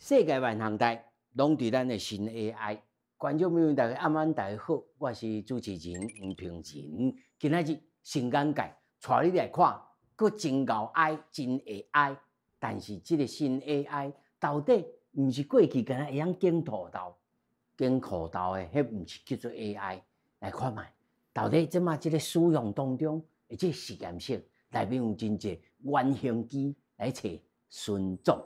世界萬行代攏佇咱的新 AI。觀眾朋友大家暗晚大家好，我是主持人黃平仁。今仔日新眼界，帶你來看，閣真𠢕 I，真會 I。但是這個新 AI 到底毋是過去敢若會曉揀塗豆、揀褲頭的，彼毋是叫做 AI。來看覓，到底這馬這個使用當中，的這個實驗室內面有真濟原型機來揣孫總。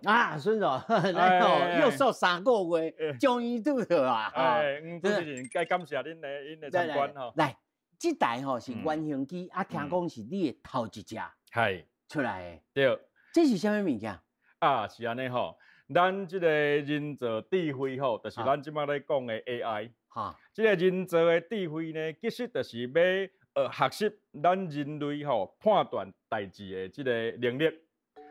啊，孫總，咱哦又說3個月，終於拄著啊！哎，黃主持人，該感謝恁的參觀吼。來，這台吼是原型機，啊，聽講是你的頭一隻，係出來的。對，這是啥物物件？啊，是按呢吼，咱這個人造智慧吼，就是咱這擺咧講的 AI。哈，這個人造的智慧呢，其實就是欲學習咱人類吼判斷代誌的這個能力，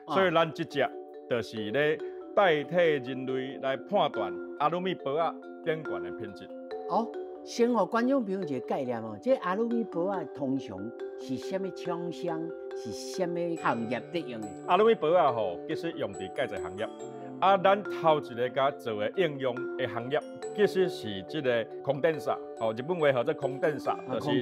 所以咱這隻就是咧代替人類來判斷阿魯米箔仔頂懸的品質。哦，先予觀眾朋友一個概念哦，這阿魯米箔仔通常是啥物廠商，是啥物行業咧用的？阿魯米箔仔吼，其實用佇蓋材行業。啊，咱頭一個共做的應用的行業，其實是這個空電煞，哦，日本話號做空電煞，就是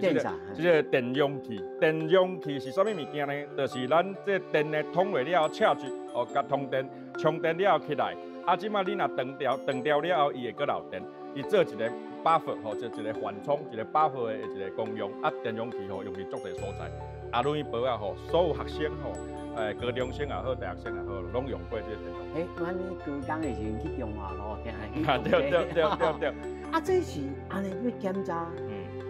這個電容器。電容器是啥物物件呢？就是咱這電的通過了後，車子哦，共通電，充電了後起來，啊，這擺你若斷掉，斷掉了後，伊會閣漏電，伊做一個 buffer 吼，做一個緩衝，一個 buffer 的一個功用。啊，電容器吼用佇足濟所在，阿魯米箔仔吼，所有學生吼。高中生也好，大學生也好，攏用過這個電容。欸，阮高中的時陣去中華路聽去。啊，對對對對對。啊，這是按呢欲檢查，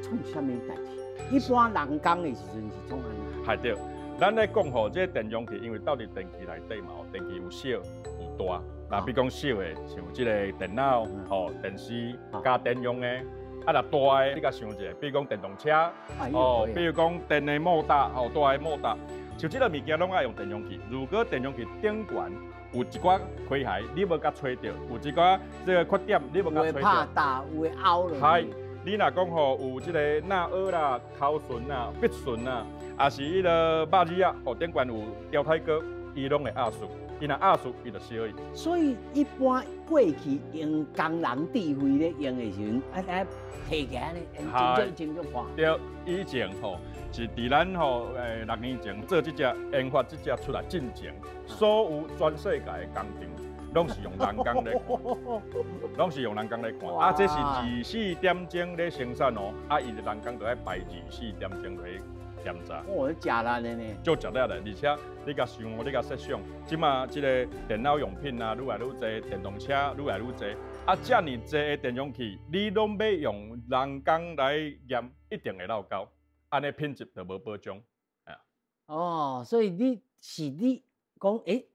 創啥物代誌？一般人工的時陣是創按怎？係對，咱咧講吼，這個電容器因為鬥佇電器內底嘛，電器有小有大。若比如講小的，像這個電腦、吼電視、家電用的；啊，若大的，你共想一下，比如講電動車，哦，比如講電的摩打，吼大的摩打。像這個物件攏愛用電容器。如果電容器頂懸有一寡開害，你無共揣著；有一寡這個缺點，你無共揣著。有的拍打，有的凹落。係，你若講吼有這個納凹啦、頭唇啦、筆唇啦，抑是彼个肉子仔，吼頂懸有掉太高，伊攏會壓死。伊若壓死，伊就燒去。所以一般過去用工人智慧咧用的時陣，啊提起來呢，真正真正看。對，以前吼是佇咱吼6年前做這隻研發這隻出來進前，所有全世界的工廠攏是用人工咧看，攏是用人工咧看。啊，這是24點鐘咧生產哦，啊，伊人工就愛排24點鐘咧檢查。哦，食力的呢。足食力的，而且你共想哦，你共設想，這馬這個電腦用品啊，愈來愈濟，電動車愈來愈濟，啊，遮爾濟的電容器，你攏欲用人工來驗，一定會漏溝，按呢品質就無保障。哦，所以你是你講，欸，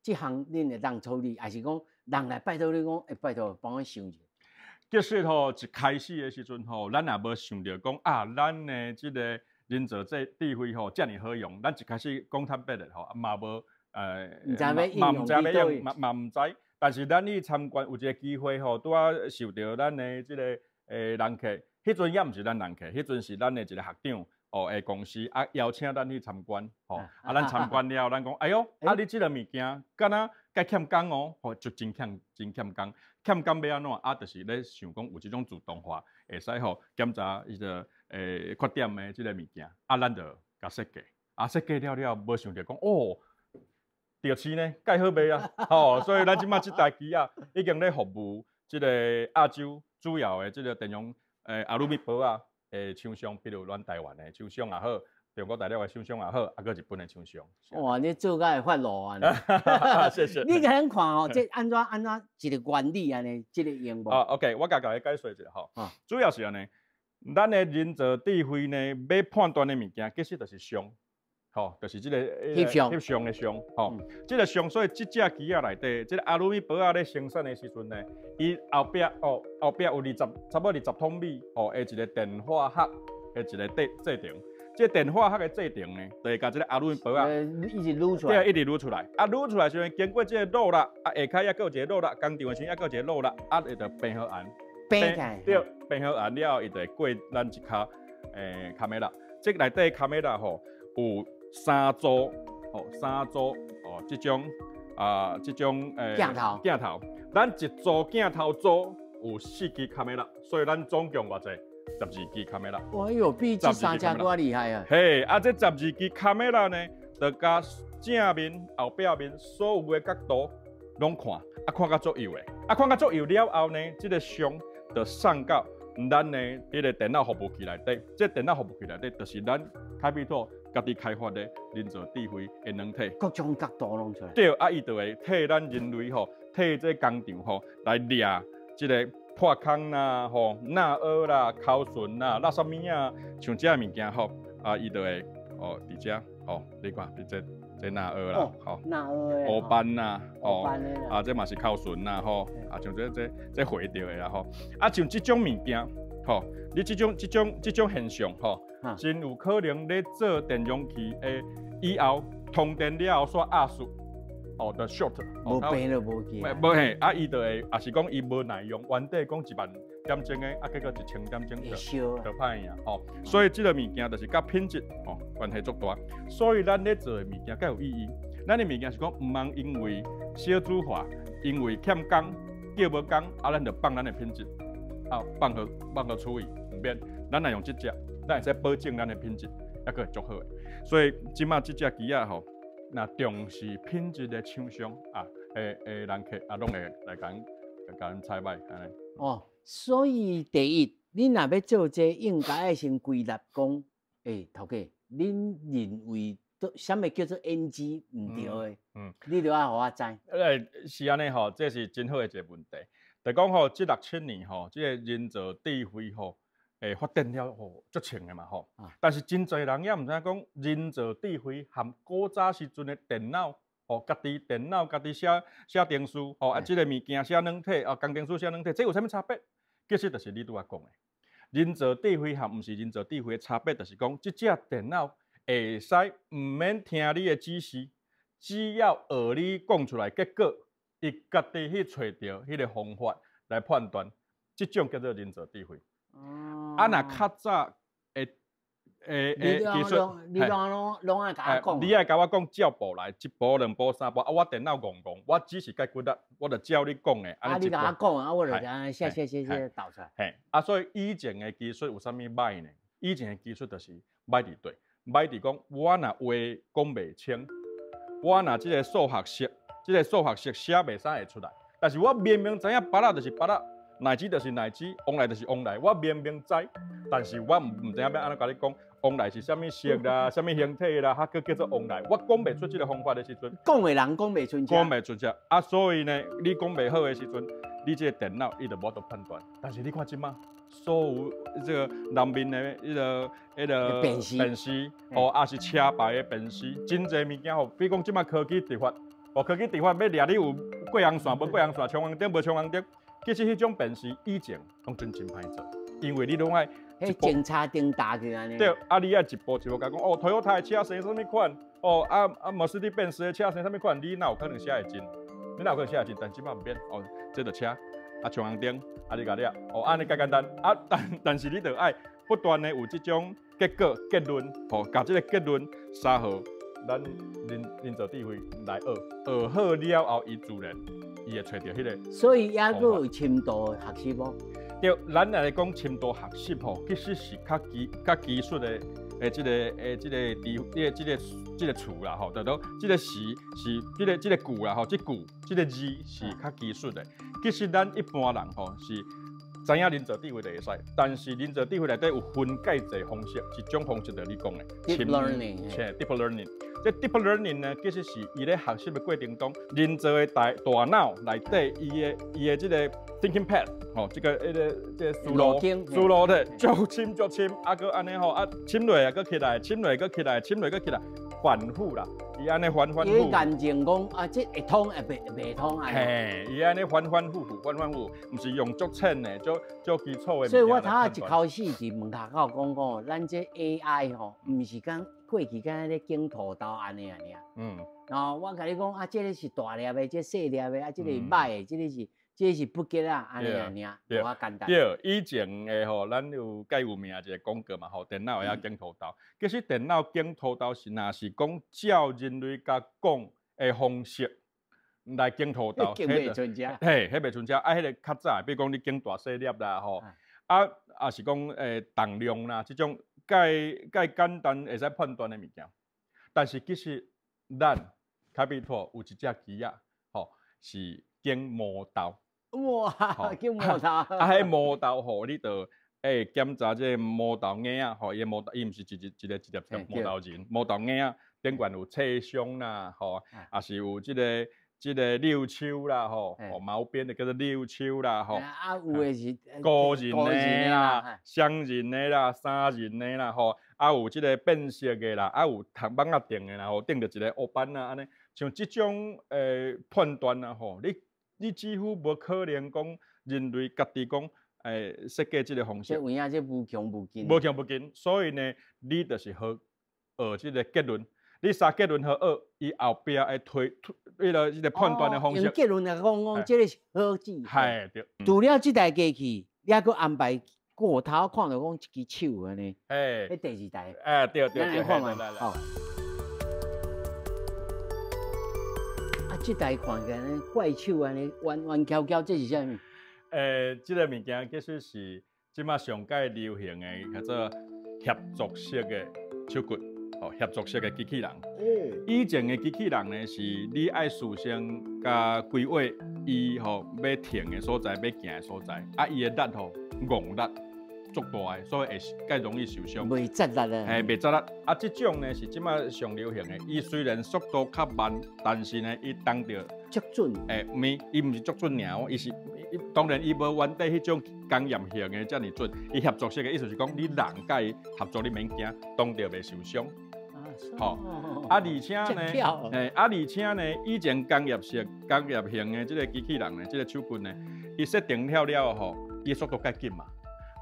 這項恁會當處理，還是講人來拜託你講，欸，拜託幫我想一下。其實吼，一開始的時陣吼，咱也無想著講啊，咱的這個人造這智慧吼，遮爾好用。咱一開始講坦白的吼，嘛無嘛毋知欲用，嘛嘛毋知。但是咱去參觀有一個機會吼，拄仔受著咱的這個人客，彼陣猶毋是咱人客，彼陣是咱的一個學長哦的公司啊邀請咱去參觀吼，啊咱參觀了後，咱講哎喲，啊你這個物件敢若較欠工哦，吼就真欠真欠工，欠工欲按怎？啊，就是咧想講有這種自動化，會使吼檢查彼個缺點的這個物件，啊咱就共設計，啊設計了了，無想著講哦。著是呢，蓋好賣啊！吼，所以咱這擺這台機仔已經咧服務這個亞洲主要的這個電容阿魯米箔仔的廠商，比如咱台灣的廠商也好，中國大陸的廠商也好，啊，閣日本的廠商。哇，你做甲會發路啊！謝謝。你共咱看吼，這按怎按怎一個原理按呢，這個用無？啊，OK，我共共你解說一下吼。主要是按呢，咱的人造智慧呢，欲判斷的物件，其實就是相。吼，就是這個翕相，翕相的相，吼，這個相，所以這隻機仔內底，這個阿魯米箔仔咧生產的時陣呢，伊後壁哦，後壁有二十，差不多20通米，吼，的一個電化學的一個製程。這個電化學的製程呢，就會共這個阿魯箔仔，一直滷出來，對，一直滷出來。啊，滷出來時陣經過這個滷啦，啊，下跤猶閣有一個滷啦，工廠的時陣猶閣有一個滷啦，啊，會著平好按，平起來，對，平好按了後，伊就會過咱一跤卡梅拉。這內底卡梅拉吼有三組，吼三組哦，這種啊，這種鏡頭，鏡頭，咱一組鏡頭組有四支卡梅拉，所以咱總共偌濟？12支卡梅拉。哎喲，比這三隻閣較厲害啊！嘿，啊，這十二支卡梅拉呢，就共正面、後壁面所有的角度攏看，啊，看甲足幼的，啊，看甲足幼了後呢，這個像就送到咱的彼個電腦服務器內底。這個電腦服務器內底，就是咱開比妥家己開發的人造智慧的軟體。各種角度攏出來。對，啊，伊就會替咱人類吼，替這工廠吼來掠這個破空啦、吼納烏啦、口唇啦、垃圾物仔，像這物件吼，啊，伊就會哦，佇遮吼，你看，佇這這納烏啦，吼，納烏烏斑啦，哦，啊，這嘛是口唇啦，吼，啊，像這這這回著的啦，吼，啊，像這種物件，吼，你這種這種這種現象，吼，真有可能咧做電容器的以後，通電了後煞壓縮。哦，就 short，無變就無去。無嘿，啊，伊就會，也是講伊無耐用，原底講1萬點鐘的，啊，結果1000點鐘就就歹去啊，吼。所以這個物件就是佮品質吼關係足大。所以咱咧做的物件較有意義。咱的物件是講毋通因為少子化，因為欠工叫無工，啊，咱就放咱的品質，啊，放予放予處理，毋免。咱若用這隻，咱會使保證咱的品質，猶閣會足好的。所以這馬這隻機仔吼，若重視品質的廠商啊，的人客啊，攏會來共共採買按呢。哦，所以第一，恁若欲做這個，應該愛先歸納講，欸，頭家，恁認為做啥物叫做 NG 毋對的？你著愛予我知。欸，是按呢吼，這是真好的一個問題。就講吼，這六七年吼，這個人造智慧吼，會發展了吼，足衝的嘛吼。但是真濟人猶毋知影講，人造智慧和古早時陣的電腦，吼，家己電腦家己寫寫程式，吼，啊，這個物件寫軟體，啊，工程師寫軟體，這有啥物差別？其實就是你拄仔講的，人造智慧和毋是人造智慧的差別，就是講，這隻電腦會使毋免聽你的指示，只要學你講出來結果，伊家己去揣著彼個方法來判斷，這種叫做人造智慧。啊，若較早的的技術，你攏攏攏愛共我講，你愛共我講照步來，一步兩步三步，啊，我電腦戇戇，我只是計骨力，我就照你講的。啊，你共我講啊，我就按呢寫寫寫寫導出來。嘿，啊，所以以前的技術有啥物歹呢？以前的技術就是歹佇佗，歹佇講我若話講袂清，我若這個數學式，這個數學式寫袂使會出來，但是我明明知影芭樂就是芭樂。奶子就是奶子，旺來就是旺來，我明明知，但是我毋知影欲按怎共你講，旺來是啥物色啦，啥物形體啦，還閣叫做旺來，我講袂出這個方法的時陣，講的人講袂出，講袂出遮，啊，所以呢，你講袂好的時陣，你這個電腦伊就無法度判斷。但是你看這馬，所有這個南面的彼個彼個電視，哦，抑是車牌的辨識，真濟物件吼，比如講這馬科技執法，哦，科技執法欲掠你有過紅線無過紅線，衝紅燈無衝紅燈。其實彼種辨識以前攏真真歹做，因為你攏愛彼偵查燈打起來呢。對，啊，你愛一步一步共講，哦，Toyota 的車型啥物款，哦，啊啊，梅賽德奔馳的車型啥物款，你哪有可能寫會真？你哪有可能寫會真？但這馬毋免，哦，這著車，啊，衝紅燈，啊，你共掠，哦，按呢較簡單，啊，但但是你著愛不斷的有這種結果結論，吼，共這個結論沙予咱人人造智慧來學，學好了後，伊自然。伊會揣著彼個，所以猶閣有深度學習無？對，咱來講深度學習吼，其實是較基較技術的的這個的這個詞，這個這個這個詞啦吼，就講這個詞是這個這個句啦吼，這句這個字是較技術的。其實咱一般人吼是知影人造智慧就會使，但是人造智慧內底有分蓋濟方式，一種方式就是你講的 deep learning， deep learning。這 deep learning 呢，其實是伊咧學習的過程中，人造的大大腦內底伊的伊的這個 thinking path，吼，這個彼個這個思路思路的足深足深，啊，閣按呢吼，啊，深落來閣起來，深落閣起來，深落閣起來，反覆啦，伊按呢反反復。伊驗證講啊，這會通會袂通按呢。嘿，伊按呢反反復復，反反復，毋是用足淺的、足足基礎的。所以我頭仔一開始佇門口口講講，咱這 AI 吼，毋是講過去敢若咧揀塗豆按呢爾。哦，我共你講啊，這个是大粒的，這個細粒的，啊，這个是歹的，這个是不吉啊，按呢爾，無遐簡單。對，以前的吼，咱有蓋有名一个廣告嘛，吼，電腦會曉揀塗豆。其實電腦揀塗豆是若是講照人類共講的方式來揀塗豆，揀袂準遮。嘿，彼袂準遮，啊，彼个較早，比如講你揀大細粒啦，吼，啊，也是講重量啦，這種較較簡單會使判斷的物件。但是其實咱開比妥有一隻機仔，吼，是揀毛豆。哇，揀毛豆！啊，彼毛豆吼，你就檢查這个毛豆芽仔，吼，伊毛豆伊毋是一一一个一粒毛豆仁，毛豆芽仔頂懸有切傷啦，吼，也是有這个溜鬚啦，吼，毛邊的叫做溜鬚啦，吼。啊，有的是孤仁的啦，雙仁的啦，三仁的啦，吼，啊有這个變色的啦，啊有頭蠓仔頂的啦，吼，頂著一个烏斑啊，按呢，像這種判斷啊，吼，你幾乎無可能講人類家己講設計這个方式。這有影這無窮無盡。無窮無盡，所以呢，你就是學學這个結論，你啥結論好學，伊後壁會推推，彼个這个判斷的方式。用結論來講講，這个是好字。係對。除了這台機器，你還閣安排過頭看著講一支手按呢。彼第二台。對對對。咱來看覓。好。啊，這台看起來怪手按呢，彎彎翹翹，這是啥物？這个物件其實是這馬上蓋流行的，叫做協作式的手骨，哦，協作式的機器人。以前的機器人呢，是你愛事先共規劃伊吼欲停的所在，欲行的所在，啊，伊的力吼戇力足大的，所以會較容易受傷。袂節力啊。嘿，袂節力。啊，這種呢是這馬上流行的。伊雖然速度較慢，但是呢，伊動著足準。毋是，伊毋是足準爾，伊是，當然伊無原底彼種工業型的遮爾準。伊協作式的意思是講，你人佮伊合作，你免驚，動著袂受傷。吼，啊，而且呢，啊，而且呢，以前工業式、工業型的這个機器人呢，這个手棍呢，伊設定了了後，伊速度較緊嘛。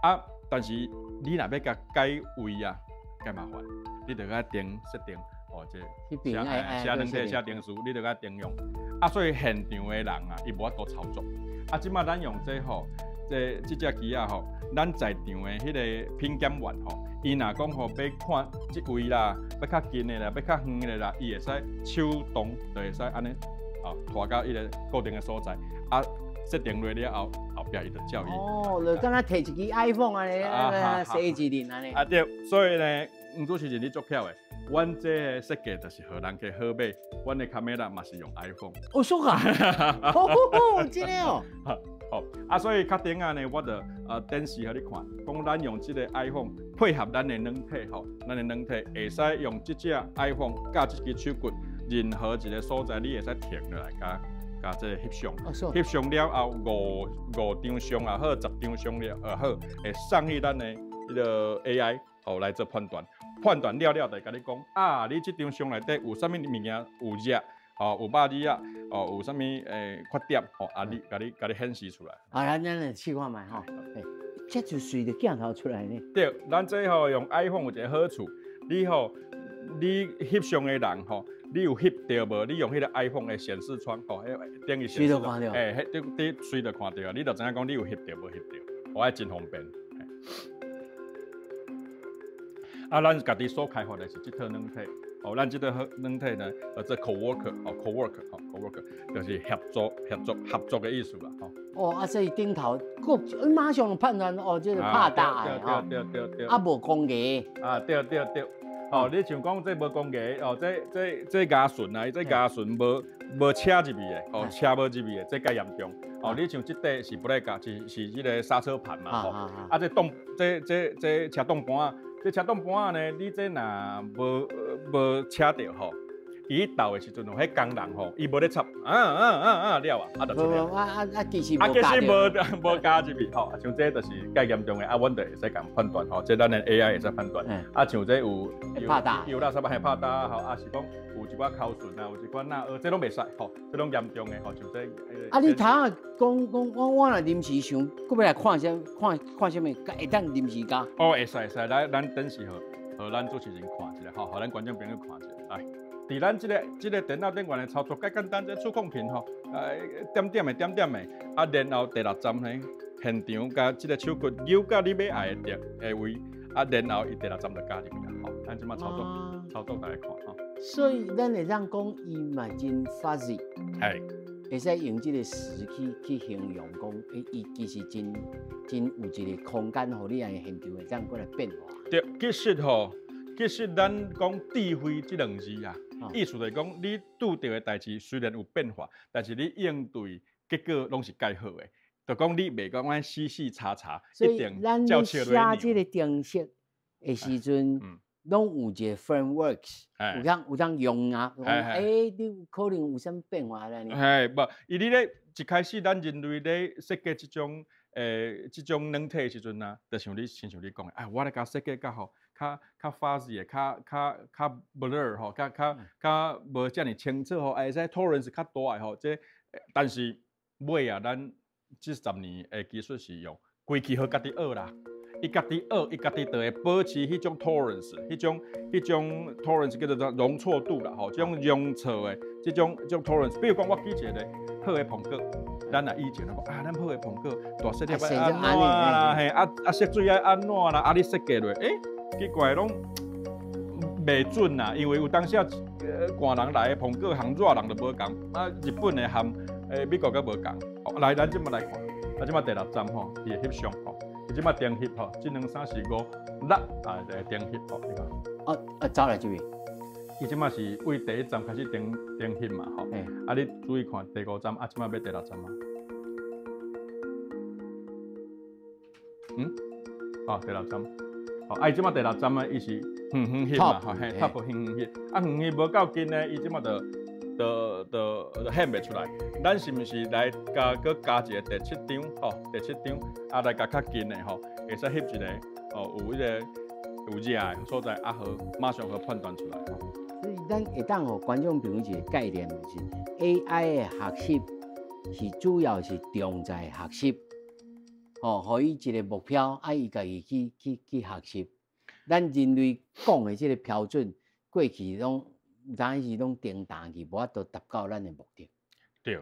啊，但是你若欲共改位啊，較麻煩，你著愛定設定，哦，這寫寫軟體寫程式，你著愛定用。啊，所以現場的人啊，伊無法度操作。啊，這馬咱用這吼，這這隻機仔吼，咱在場的彼个品檢員吼，伊若講吼欲看這位啦，欲較近的啦，欲較遠的啦，伊會使手動就會使按呢，哦，拖到彼个固定的所在。啊，設定落了後，後壁伊就照伊。哦，就敢若提一支 iPhone 按呢，踅一輪按呢。啊對，所以呢，黃主持人你足巧的，阮這个設計就是予人家好買，阮的卡梅拉嘛是用 iPhone。哦，說啊，哦，真的哦。好，啊，所以較頂仔呢，我就展示予你看，講咱用這个 iPhone 配合咱的軟體吼，咱的軟體會使用這隻 iPhone 佮這支手骨，任何一个所在你會使停落來共共這个翕相，翕相了後五張相也好，10張相了也好，會送去咱的彼个 AI 吼來做判斷，判斷了了就會共你講，啊，你這張相內底有啥物物件有熱，吼，有肉子仔，哦，有啥物缺點，吼，啊，你共你共你顯示出來。啊，咱來試看覓吼，這就隨著鏡頭出來呢。對，咱這吼用 iPhone 有一个好處，你吼，你翕相的人吼，你有翕著無？你用彼个 iPhone 的顯示窗吼，彼等於顯示。隨就看著。彼你隨就看著啊，你就知影講你有翕著無翕著，我愛真方便。啊，咱家己所開發的是這套軟體，哦，咱這套好軟體呢，叫做 Co-worker，哦，Co-worker，哦，Co-worker，就是協作、協作、合作的意思啦，吼。哦，啊，所以頂頭，閣馬上判斷哦，這個拍打的，對對對對。啊，無光牙。啊，對對對。哦，你像講這無光牙，哦，這這這牙唇啊，這牙唇無無車入去的，哦，車無入去的，這較嚴重。哦，你像這塊是不咧夾，是這个剎車盤嘛，吼。啊，這擋這這這車擋盤仔，這車擋盤仔呢，你這若無無車著吼，伊去鬥的時陣吼，彼工人吼，伊無咧插，啊啊啊啊了啊，啊就出了。啊啊啊，其實啊，其實無加入去吼，像這就是較嚴重的，啊，阮就會使共判斷吼，這咱的 AI 會使判斷。啊，像這有有垃圾還拍打吼，啊是講有一寡口唇啊，有一寡納腭，這攏袂使吼，這攏嚴重的吼，像這。啊，你頭仔講講我我若臨時想，閣欲來看啥看看啥物，會當臨時加？哦，會使會使，來咱等時予予咱主持人看一下，吼，予咱觀眾朋友看一下，來。佇咱這個電腦頂懸的操作，較簡單，這觸控屏吼，點點的點點的，啊，然後第六站呢，現場共這個手骨扭到你欲愛的的位，啊，然後伊第六站就加入去啦，吼，咱這馬操作操作來看吼。所以咱會當講伊嘛真 fuzzy，會使用這個詞去形容講，伊其實真真有一個空間，予你按呢現場會當過來變化。對，其實吼，其實咱講智慧這兩字啊。意思就是講，你拄著的代誌雖然有變化，但是你應對結果攏是蓋好的。就講你袂講按死死查查，一定咱寫這個程式的時陣，攏有一個 frameworks，有通有通用啊。欸，你有可能有啥物變化咧？嘿，無，伊你咧一開始咱人類咧設計這種軟體的時陣啊，就像你親像你講的，啊，我來共設計較好。較較 fuzzy 的，較較較 blur 吼，較較較無遮爾清楚吼，會使 tolerance 較大的吼，這但是尾啊，咱這10年的技術是用規氣予家己學啦，伊家己學，伊家己就會保持彼種 tolerance，彼種 tolerance 叫做容錯度啦，吼，這種容錯的這種 tolerance。比如講，我舉一個好的蘋果，咱若以前講啊，咱好的蘋果大細粒愛按怎啦，嘿，啊啊色水愛按怎啦，啊你設計落，欸，奇怪，攏袂準啦，因為有當時啊，寒人來的蘋果和熱人就無仝，啊，日本的和美國閣無仝。來，咱這馬來看，啊，這馬第六站吼，伊會翕相吼，伊這馬定翕吼，這兩三四五六啊，會定翕吼，你看。啊啊，走來這邊。伊這馬是為第一站開始定定翕嘛，吼。啊，你注意看第五站，啊，這馬欲第六站啊。嗯？哦，第六站。哦，啊，伊這馬第六站啊，伊是遠遠翕嘛，吼，嘿，top 遠遠翕，啊，遠翕無夠近呢，伊這馬就就就就顯袂出來。咱是毋是來加閣加一個第七張，吼，第七張，啊，來共較近的吼，會使翕一個，哦，有彼個有熱的所在，啊，好，馬上好判斷出來。所以咱會當予觀眾朋友一個概念，就是 AI 的學習是主要是重在學習。哦，予伊一個目標，啊，伊家己去去去學習。咱人類講的這個標準，過去攏有當時攏停頓去，無法度達到咱的目的。對，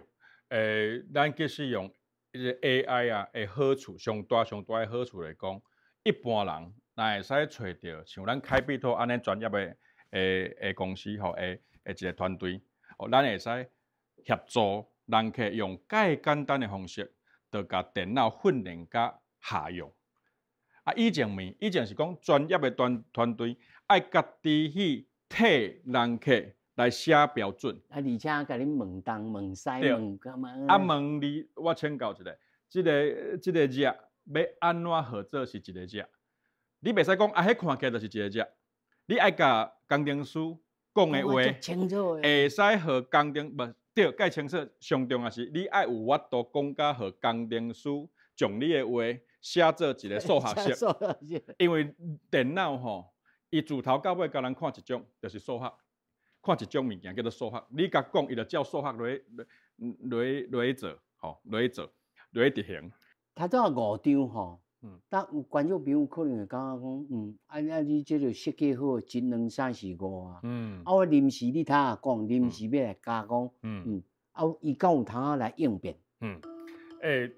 咱其實用這個 AI 啊的好處，上大上大的好處來講，一般人若會使揣著像咱開比托按呢專業的公司吼，的一個團隊，哦，咱會使協助人客用較簡單的方式，就共電腦訓練甲合用。啊，以前毋，以前是講專業的團隊愛家己去替人客來寫標準。啊，而且共你問東問西問幹嘛？啊，問你，我請教一下，這個熱欲按怎號做是一個熱？你袂使講啊，彼看起來就是一個熱。你愛共工程師講的話，會使予工程無對，蓋清楚。上重要是你愛有法度講甲予工程師將你的話寫做一個數學式，因為電腦吼，伊自頭到尾共人看一種，就是數學，看一種物件叫做數學。你共講，伊就照數學落去做，吼，落去做，落去執行。頭拄仔五張吼，但有觀眾朋友可能會感覺講，啊啊，你這個設計好一兩三四五啊，啊，我臨時你頭仔講，臨時欲來加講，啊，伊敢有通仔來應變？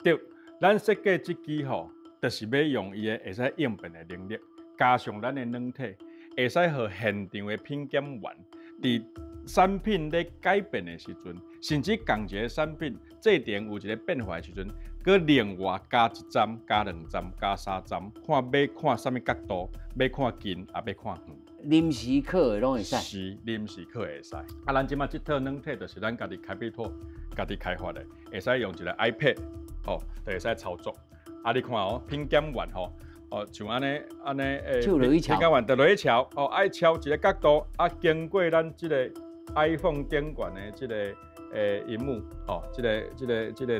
對，咱設計這支吼，就是欲用伊的會使應變的能力，加上咱的軟體，會使予現場的品檢員，佇產品咧改變的時陣，甚至仝一个產品制程有一个變化的時陣，閣另外加一站、加兩站、加三站，看欲看啥物角度，欲看近抑欲看遠。臨時考的攏會使。是，臨時考會使。啊，咱這馬這套軟體就是咱家己開比托、家己開發的，會使用一个 iPad，吼，就會使操作。啊，你看哦，品檢員吼，哦，像按呢按呢，品檢員就落去敲，哦，愛敲一个角度，啊，經過咱這个。iPhone 頂懸的這个螢幕，吼，這个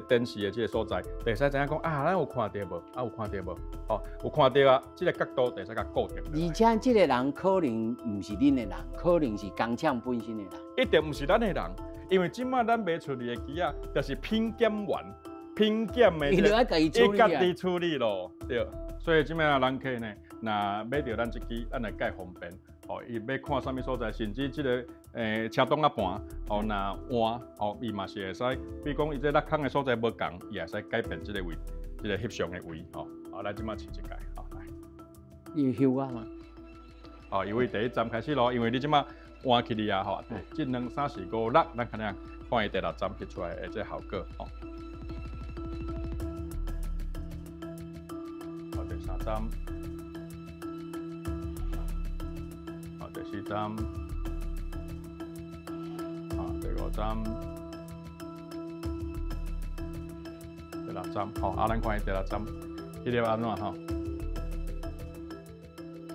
電視的這个所在，就會使知影講啊，咱有看著無？啊，有看著無？吼，有看著啊，這个角度就會使共固定。而且這个人可能毋是恁的人，可能是工廠本身的人。一定毋是咱的人，因為這擺咱賣出去的機仔，就是品檢員、品檢的，伊就愛家己處理啊。伊家己處理咯，對。所以這擺人客呢，若買著咱這支，咱會蓋方便。哦，伊欲看啥物所在，甚至這个車擋仔盤，哦，若換，哦，伊嘛是會使，比如講伊這落空的所在無仝，伊會使改變這个位，這个翕相的位，吼。好，來這擺試一擺，好來。伊會翕啊嘛？哦，因為第一站開始咯，因為你這擺換起來啊，吼，這兩三四五六，咱看下看伊第六站翕出來的這个效果，吼。好，第三站。第四站，啊，第五站，第六站，吼，啊，咱看伊第六站，彼个按怎吼？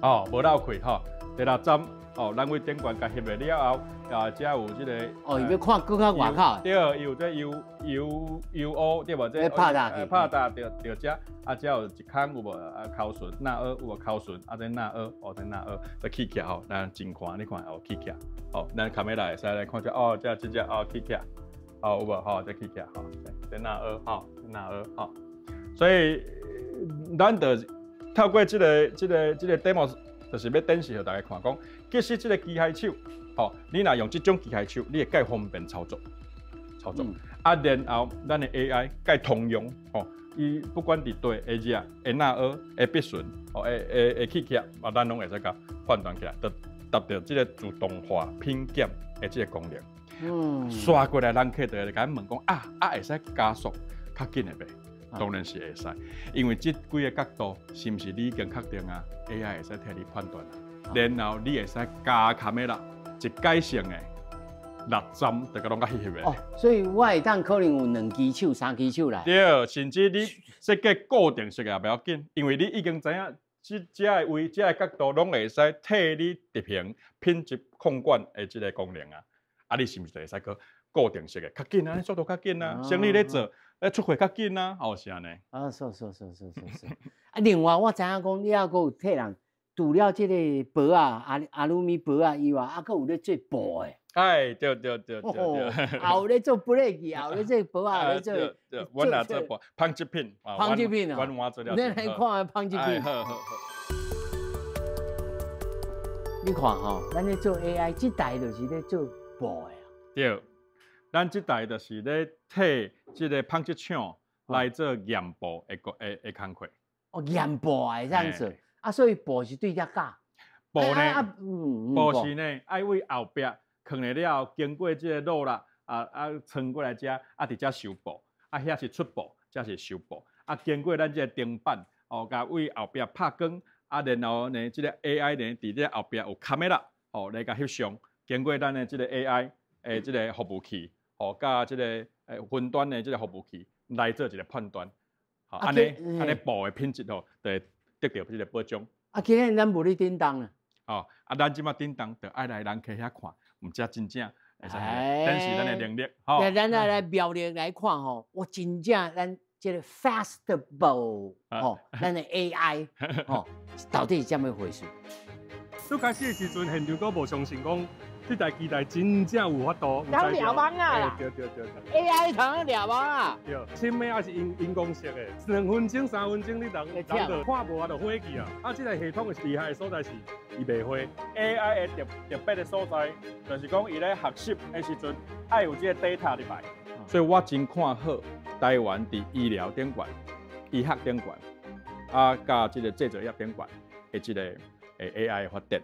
哦，無漏氣吼。第六站，哦，咱位頂懸共翕了了後，啊，才有這个。哦，伊欲看閣較外口。對，伊有這 U U U O 對無？這拍打去。拍打著著遮，啊，遮有一空有無？啊，扣唇，那二有無扣唇？啊，這那二，哦，這那二，這起起來吼，咱真看，你看哦，起起來，哦，咱卡梅拉會使來看者，哦，這這隻哦，起起來，哦，有無？吼，這起起來，吼，這那二，吼，那二，吼，所以咱就透過這个 demo，就是欲展示予大家看，講其實這个機械手，吼，你若用這種機械手，你會蓋方便操作，啊，然後咱的 AI 蓋通用，吼，伊不管佇佗會食、會哪學、會筆順，吼，會起起來，啊，咱攏會使共判斷起來，就達到這个自動化品檢的這个功能。刷過來，人客就會共阮問講，啊，會使加速較緊的袂？當然是會使，因為這幾个角度是毋是你已經確定啊？AI 會使替你判斷啊，然後你會使加卡梅拉一改性的六針就共攏共翕翕的。哦，所以我會當可能有兩支手、三支手來。對，甚至你設計固定式的也袂要緊，因為你已經知影這這个位、這个角度攏會使替你執行品質控管的這个功能啊。啊，你是毋是就會使閣固定式的較緊啊？速度較緊啊，生理咧做。出貨較緊啊，哦，是按呢。啊，是是是是是是。啊，另外我知影講，你猶閣有替人除了這个箔啊、阿魯米箔啊以外，啊，閣有咧做布的。哎，對對對對對。也有咧做布勒機，也有咧做箔啊，有咧做。對，阮也做布，紡織品。紡織品啊。阮換做了。咱來看下紡織品。好好好。你看吼，咱咧做 AI，這台就是咧做布的啊。對。咱這台就是咧替這个紡織廠來做驗布的的工課。哦，驗布會當做，啊，所以布是對遮絞。布呢？布是呢，愛為後壁囥咧了後，經過這个滷啦，穿過來遮，啊，佇遮收布，啊，遐是出布，遮是收布，啊，經過咱這个頂板，哦，共為後壁拍光，啊，然後呢，這个 AI 呢，佇這後壁有卡梅拉，哦，來共翕相，經過咱的這个 AI 的這个服務器。哦，佮這个雲端的這个服務器來做一个判斷，吼，按呢按呢布的品質吼，就會得著這个保障。啊，今日咱無咧叮當啊。哦，啊，咱這擺叮當，就愛來人客遐看，毋才真正會使展示咱的能力。吼，咱來描力來看吼，我真正咱這个 fastable 吼，咱的 AI 吼，到底是怎麼回事？最開始的時陣，現場閣無相信講。這台機台真正有法度，當掠網啊！對對對對，AI 通掠網啊！對，深的還是熒光色的，2分鐘、3分鐘，你人人就看無啊，就火去啊！啊，這个系統的厲害的所在是，伊袂火。 AI 的特別的所在，就是講伊咧學習的時陣，愛有這个 data 入來。所以我真看好台灣佇醫療頂懸、醫學頂懸，啊，佮這个製造業頂懸的這个 AI 的發展。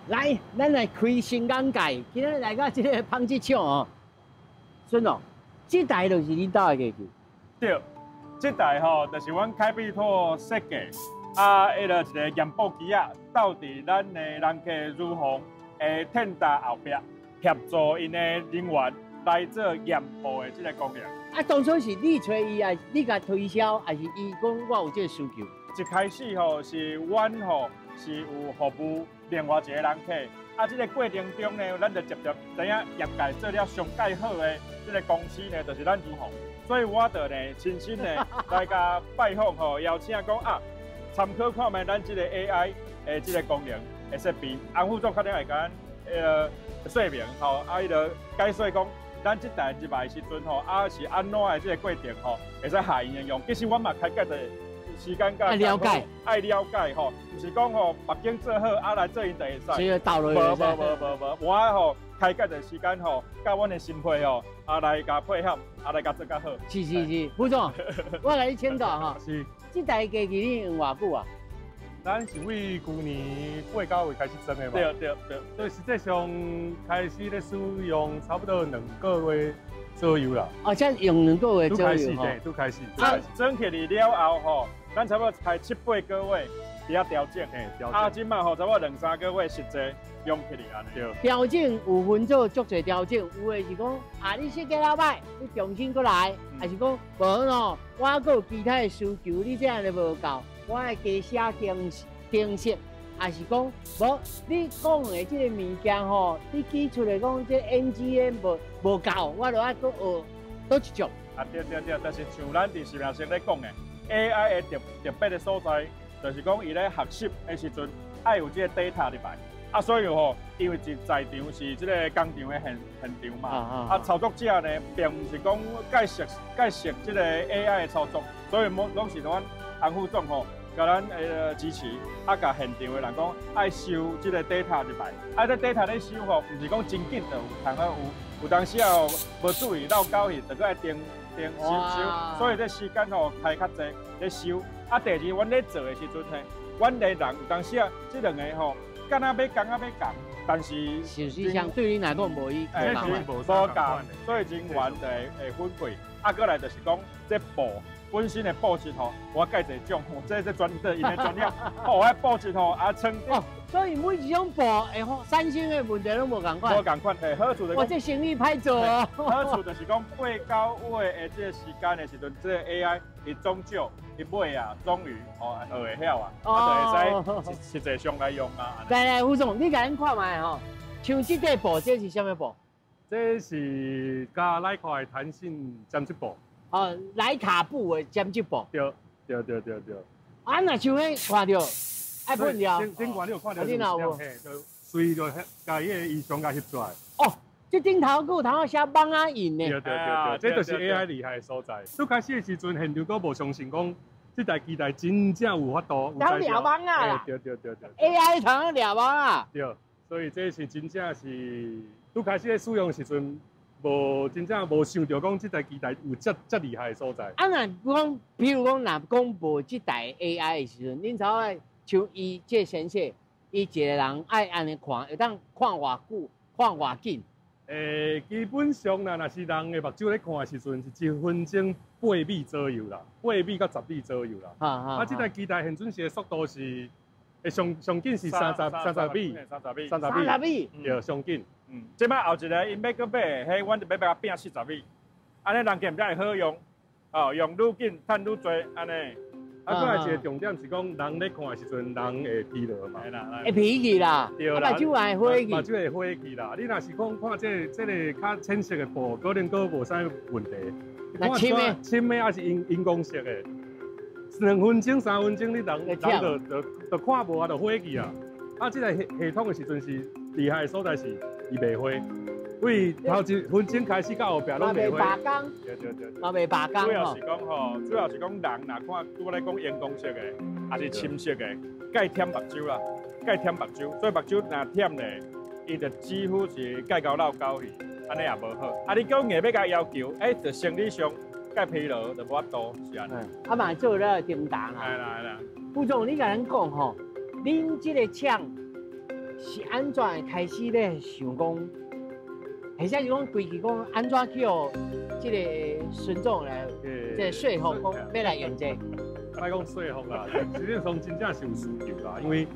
來，咱來開新眼界。今日來到這个紡織廠哦，孫哦，這台就是恁兜的機器。對，這台吼就是阮開比妥設計，啊，彼个一个驗布機仔，鬥佇咱的人客乳房的天大後壁，協助𪜶的人員來做驗布的這个功能。啊，當初是你揣伊啊，你共推銷，還是伊講我有這个需求？一開始吼是阮吼是有服務另外一個人客，啊，這個過程中呢，咱就接著知影業界做了上蓋好的這個公司呢，就是咱如虹，所以我就呢親身呢來共拜訪吼，邀請講啊，參考看覓咱這個 AI 的這個功能的設備，洪副總確定會共咱說明吼，啊，彼個解說講，咱這台入來的時陣吼，啊是按怎的這個過程吼，會使下應用。其實我嘛開個時間愛了解，愛了解吼，毋是講吼別間做好啊來做𪜶就會使。所以倒落無無無無無，我吼開個個時間吼，佮阮的心血吼，啊來共配合，啊來共做較好。是是是，副總，我來你請教吼。是。這台機器你用偌久啊？咱是為舊年八九月開始裝的嘛。對對對。所以實際上開始咧使用差不多兩個月左右啦。哦，才用兩個月左右吼。拄開始。啊，裝起來了後吼，咱差不多開七八個月佇遐調整。調整。啊，這擺吼差不多兩三個月實際用起來按呢。對。調整有分做足濟調整，有的是講啊，你設計了歹，你重新閣來，還是講無喏，我閣有其他的需求，你這樣就無夠。我愛加寫程程式，還是講無你講的這個物件吼，你舉出來講這 NGN 無夠，我就愛閣學佗一種。啊對對對，就是像咱佇市面上咧講的 AI 的特別的所在，就是講伊咧學習的時陣，愛有這個 data 入來。啊，所以吼，因為是在場是這個工廠的現場嘛，啊，操作者呢，並毋是講蓋熟蓋熟這個 AI 的操作，所以攏是阮洪副總吼。共咱支持，啊，共現場的人講，愛收這個 data 入來，啊，這 data 咧收吼，毋是講真緊就有通好有，有當時啊無注意落狗去，就閣愛停停收收，所以這時間吼開較濟咧收。啊，第二，阮咧做的時陣呢，阮的人有當時啊，這兩个吼，敢若欲仝仔欲仝，但是事實上對你來講無伊無仝，所以人員就會分配。啊，閣來就是講這布。本身的布質吼，我蓋濟種，這專這𪜶的專業，哦，我布質吼啊，穿。哦，所以每一種布會產生的問題攏無仝款。無仝款，好處就是。哇，這生意歹做哦。好處就是講八九月的這個時間的時陣，這個 AI 伊終究伊尾啊，終於哦學會曉啊，啊就會使實際上來用啊。來來，副總，你共咱看覓吼，像這塊布，這是啥物布？這是佮內褲的彈性針織布。哦，萊卡布的針織布。對對對對對。啊，若像彼看著，愛噴掉。頂懸你有看著？你若有無？嘿，就隨就共伊个衣裳共翕出來。哦，這頂頭閣有通寫網仔印呢。對對對對，這就是 AI 厲害的所在。最開始的時陣，現場閣無相信講，這台機台真正有法度。通掠網仔啦。對對對對。 AI 通掠網仔。對，所以這是真正是，拄開始咧使用的時陣。無真正無想著講這台機台有遮遮厲害的所在。啊，若講，比如講，若講無這台 AI 的時陣，恁走來像伊這先生，伊一個人愛按呢看，會當看偌久，看偌緊？基本上啦，若是人的目睭咧看的時陣，是一分鐘八米左右啦，8米到10米左右啦。啊，這台機台現準時的速度是，上緊是30米，30米，30米，對，上緊。嗯，這擺後一个𪜶欲閣買，彼阮就欲共拚40米，按呢人見才會好用，哦，用愈緊，趁愈濟，按呢。啊，閣來一个重點是講，人咧看的時陣，人會疲勞嘛。會疲去啦，對啦，目睭會花去。目睭會花去啦。你若是講看這個較淺色的布，可能閣無啥問題。那深的，深的還是熒光色的，2分鐘、3分鐘，你人就看無啊，就花去啊。啊，這個系統的時陣是厲害的所在是。伊袂花，為頭一分鐘開始到後壁攏袂花。嘛袂罷工。對對對。嘛袂罷工。主要是講吼，主要是講人若看，拄仔咧講熒光色的，抑是深色的，蓋忝目睭啦，蓋忝目睭，所以目睭若忝咧，伊就幾乎是蓋到落狗去，按呢也無好。啊，你閣硬欲共要求，就生理上蓋疲勞就無法度，是按呢。啊嘛做了叮當啦。係啦係啦。副總，你共咱講吼，恁這個廠是按怎開始咧想講，或者是講規氣講按怎去予這個孫總來，這個說服講欲來用這個？莫講說服啦，實際上真正是有需求啦，因為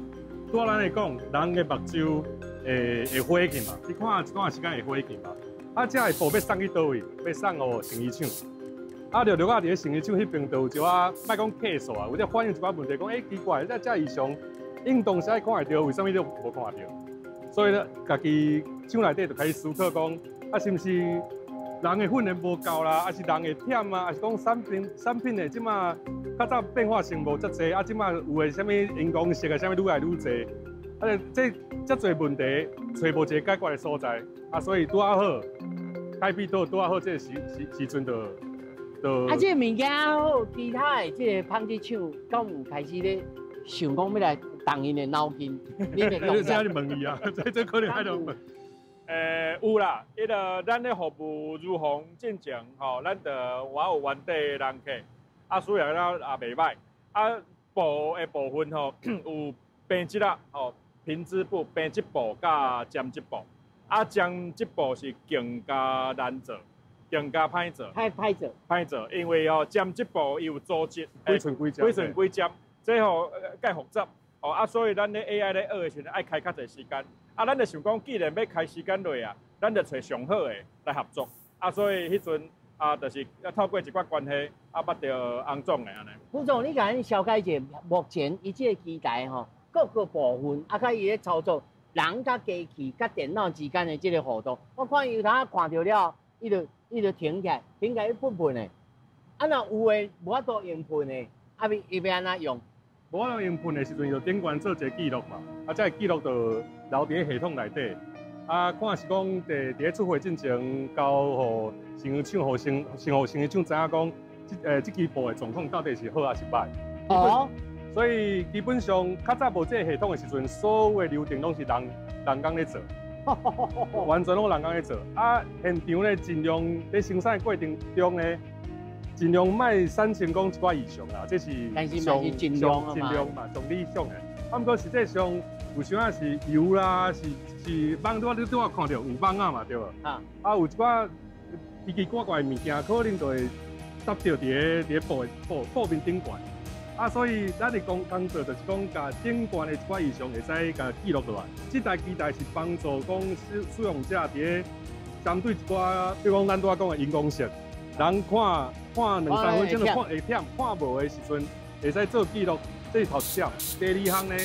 拄仔咱會講，人的目睭會花去嘛，你看一段時間會花去嘛。啊，這个布欲送去佗位？欲送予成衣廠。啊，著著啊，伫咧成衣廠彼爿，就有一寡，莫講客訴啊，有咧反映一寡問題，講欸奇怪，這遮異常，應當是愛看會著，為啥物你無看著？所以咧，家己廠內底就開始思考講，啊，是毋是人的訓練無夠啦，還是人會忝啊，還是講產品的這馬較早變化性無遮濟，啊，這馬有的啥物熒光色啊，啥物愈來愈濟，啊，這遮濟問題，揣無一個解決的所在，啊，所以拄仔好，開比拄拄仔好，這個時陣就。啊，這個物件好，其他的這個紡織廠敢有開始咧想講欲來動𪜶的腦筋？你會講啥？你問伊啊，這可能愛問。有啦，彼個咱咧服務乳房進前吼，咱就我有原底的人客，啊，使用了也袂䆀。啊，布的部分吼，有編織啊，吼，平織布、編織布佮針織布。啊，針織布是更加難做。更加歹做，歹歹做，歹做，因為哦，針織布伊有組織，幾寸幾針，幾寸幾針，這吼較複雜，哦啊，所以咱咧 AI 咧學的時陣愛開較濟時間，啊，咱就想講，既然欲開時間落啊，咱就揣上好的來合作，啊，所以彼陣啊，就是透過一寡關係，啊，捌著洪總的按呢。副總，你共咱紹介一下，目前伊這個機台吼，各個部分啊，佮伊咧操作，人佮機器佮電腦之間的這個互動，我看伊有當看著了，伊就停起來，停起來伊噴噴的。啊，若有的無法度用噴的，啊，伊欲按怎用？無法度用噴的時陣，就頂懸做一個記錄嘛。啊，這個記錄就留佇咧系統內底。啊，看是講佇咧出貨進前，交予成衣廠，予先先予成衣廠知影講，這支布的狀況到底是好還是䆀。哦。所以基本上較早無這個系統的時陣，所有的流程攏是人工咧做。完全攏人工咧做，啊，現場咧盡量咧生產的過程中咧，盡量莫產生講一寡異常啦，這是上盡量盡量嘛，上理想的。啊，毋過實際上有時仔是油啦，是網拄仔你拄仔看著有網仔嘛，對無？啊，啊有一寡奇奇怪怪的物件，可能就會搭著佇咧布面頂懸。啊，所以咱的工作就是講，共頂懸的一寡異常會使共記錄落來。這台機台是幫助講使用者佇咧針對一寡，比如講咱拄仔講的熒光色，人看看兩三分鐘就看會忝，看無的時陣會使做記錄。這是頭一點。第二項呢，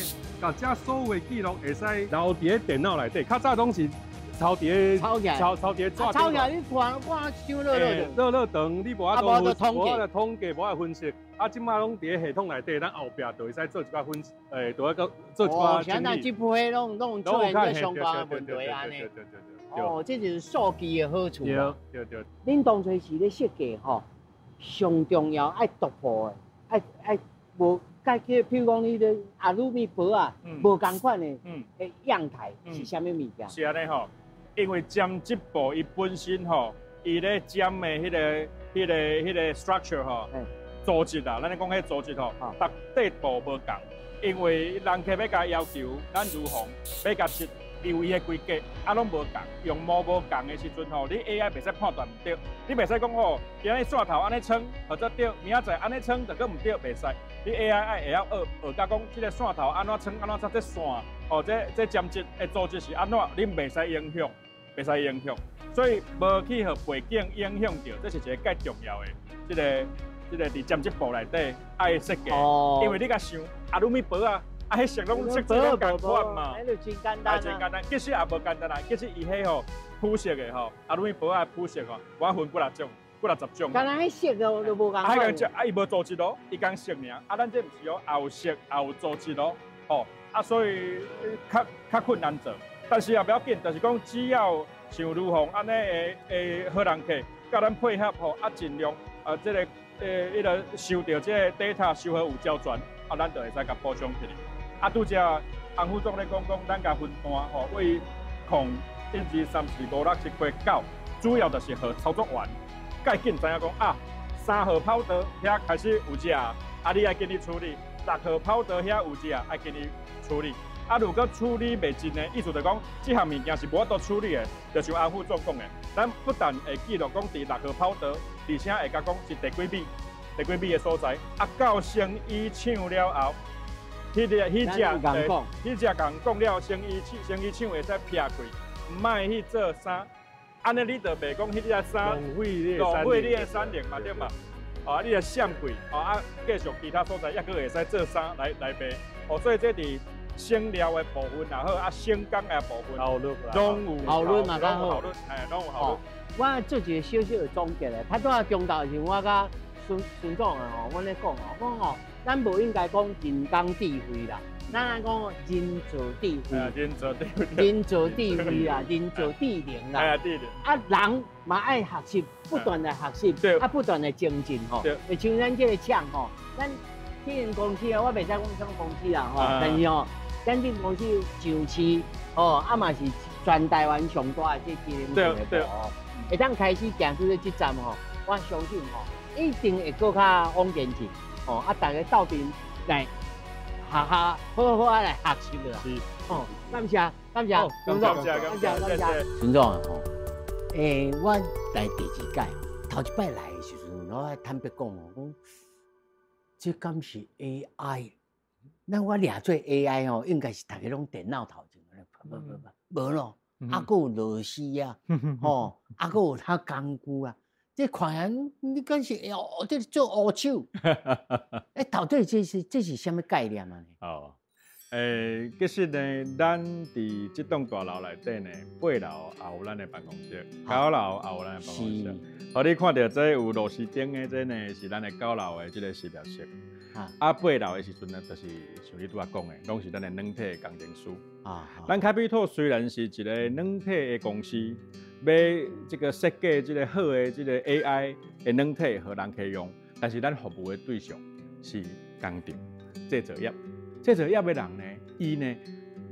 共這所有的記錄會使留佇咧電腦內底。較早攏是抄佇咧抄起來，抄佇咧紙。抄起來你看看傷熱熱的。熱熱長，你無法度無法度統計，無法度分析。啊，這馬攏佇咧系統內底，咱後壁就會使做一寡分析，就會閣做一寡整理。哦，現在這批攏出現這相關的問題按呢。哦，這就是數據的好處。對對對。恁當初是咧設計吼，上重要愛突破的，愛無解決，譬如講你咧阿魯米箔啊，無仝款的，的樣態是啥物物件？是按呢吼，因為針織布伊本身吼，伊咧針的彼個 structure 吼。組織啊，咱咧講彼組織吼，逐塊布無仝，因為人客欲共要求，咱乳房欲共織，伊有伊的規格，啊攏無仝，樣貌無仝的時陣吼，你 AI 袂使判斷毋對，你袂使講吼，今日線頭按呢穿，或者對，明仔載按呢穿就閣毋對，袂使。你 AI 愛會曉學，學甲講這個線頭按怎穿，按怎穿，這線，哦，這針織的組織是按怎，你袂使影響，袂使影響，所以無去予背景影響著，這是一個蓋重要的，這個佇針織布內底愛設計，因為你共想阿魯米箔啊，啊，彼色攏色彩攏仝款嘛，彼就真簡單，真簡單，其實也無簡單啦，其實伊彼吼膚色的吼，阿魯米箔仔膚色吼，我分幾若種，幾若十種。敢若彼色都無仝款。啊，伊無組織咯，伊講色爾，啊，咱這毋是哦，也有色，也有組織咯，吼，啊，所以較困難做，但是也不要緊，就是講只要像如虹按呢的好人客，佮咱配合吼，啊，盡量啊，這個。彼個收著這個 data 收好有交轉，啊，咱就會使共補充起來。啊，拄才洪副總咧講講，咱共分段吼，為0、1、2、3、4、5、6、7、8、9，主要就是予操作員蓋緊知影講啊，3號跑道遐開始有只，啊，你愛緊去處理；6號跑道遐有只，愛緊去處理。啊，如果處理袂盡的，意思就講，這項物件是無法度處理的，就像洪副總講的，咱不但會記錄講佇6號跑道，而且會共講是第幾米、第幾米的所在。啊，到成衣廠了後，彼個彼隻，彼隻共講了，成衣廠會使撇開，毋愛去做衫。按呢你就袂講彼隻衫浪費你的產能嘛，對嘛？啊，你若闪櫃，啊，繼續其他所在抑閣會使做衫來來賣，哦，所以這佇省料的部分也好，啊，省工的部分，效率攏有效率嘛較好效率，嘿，攏有效率。我做一個小小的總結咧，較拄仔中晝的時陣，我佮孫孫總啊吼，阮咧講哦，講吼，咱無應該講人工智慧啦，咱愛講人造智慧，人造智慧，人造智慧啦，人造智能啦，智能。啊，人嘛愛學習，不斷來學習，啊，不斷來精進吼。會像咱這個廠吼，咱這間公司啊，我袂使講啥物公司啦吼，但是吼，咱這間公司上市吼，啊嘛是全台灣上大的這機能性的吼，會當開始行出這站吼，我相信吼，一定會閣較往前進吼，啊，大家鬥陣來學學好好啊來學習啦。是，哦，感謝感謝，孫總，感謝感謝感謝，孫總吼，我來第二屆，頭一擺來的時陣，我坦白講哦，講這敢是 AI？那我掠做 AI 吼，應該是大家攏電腦頭前，不不不，無咯，啊，閣有螺絲啊，吼，啊，閣有啥工具啊？這看起來你敢是哦，這做烏手？欸，到底這是啥物概念啊？哦，其實呢，咱佇這棟大樓內底呢，八樓也有咱的辦公室，九樓也有咱的辦公室。予你看著這有螺絲釘的這呢，是咱的九樓的這個實驗室。啊，八樓的時陣呢，就是像你拄仔講的，攏是咱的軟體工程師。咱開比妥雖然是一個軟體的公司，欲這個設計這個好的這個 AI 的軟體予人客用，但是咱服務的對象是工廠製造業。製造業的人呢，伊呢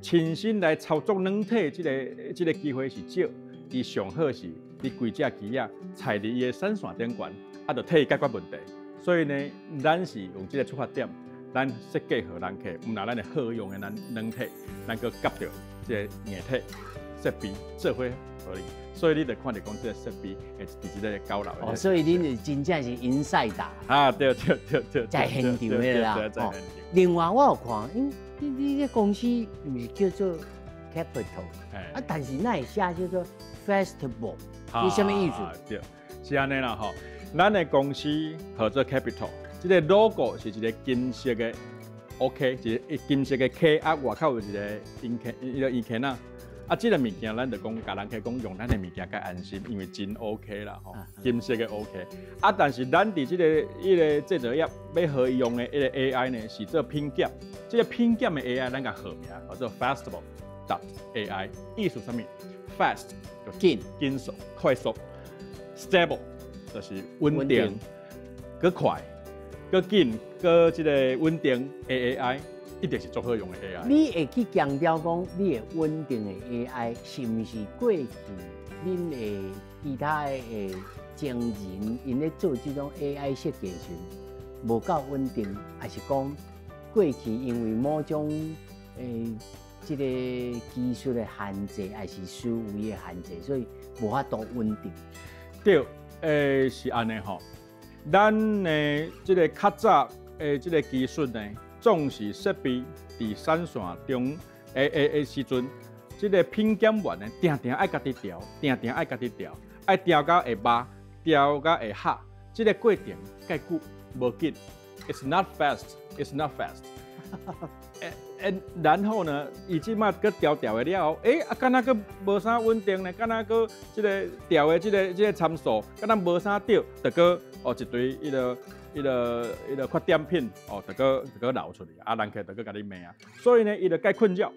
親身來操作軟體這個機會是少，伊上好是佇規隻機仔踩佇伊的產線頂懸，啊，就替伊解決問題。所以呢，咱是用這個出發點，咱設計予人客，毋但咱的好用的咱軟體，咱閣夾著這個硬體設備做伙予你。所以你就看著講這個設備會佇這個九樓。哦，所以恁是真正是 inside 啊，對對對對，在現場的啦。在現場。另外我有看，因你這公司毋是叫做 Capital，啊，但是那會寫叫做 Fastable，是啥物意思？對，是按呢啦吼。咱的公司號做 Capital，這個 logo 是一個金色的 OK，一個金色的 K，啊，外口有一個銀錢，一個銀錢啊。啊，這個物件咱就講，共人客講用咱的物件較安心，因為真 OK 啦吼，金色的 OK。啊，但是咱佇這個彼個製造業欲予伊用的彼個 AI 呢，是做品檢。這個品檢的 AI，咱共號名叫做 Fastable dot AI，意思啥物？Fast 就緊緊速、快速，Stable 就是穩定、閣快、閣緊、閣這個穩定 AI。一定是足好用的 AI。你會去強調講，你會穩定的 AI 是毋是過去恁的其他的前人𪜶咧做這種 AI 設計時，無夠穩定，還是講過去因為某種這個技術的限制，還是思維的限制，所以無法度穩定？對，是按呢吼。咱的這個較早的這個技術呢，總是設備佇產線中的時陣，這個品檢員呢，定定愛家己調，定定愛家己調，愛調到會捌，調到會合，這個過程蓋久無緊，It's not fast, it's not fast。然後呢，伊這馬閣調調的了後，啊，敢若閣無啥穩定呢？敢若閣這個調的這個參數，敢若無啥對，就閣哦一堆彼個。彼個缺點品哦，就閣流出去，啊，人客就閣共你罵啊。所以呢，伊就蓋困擾。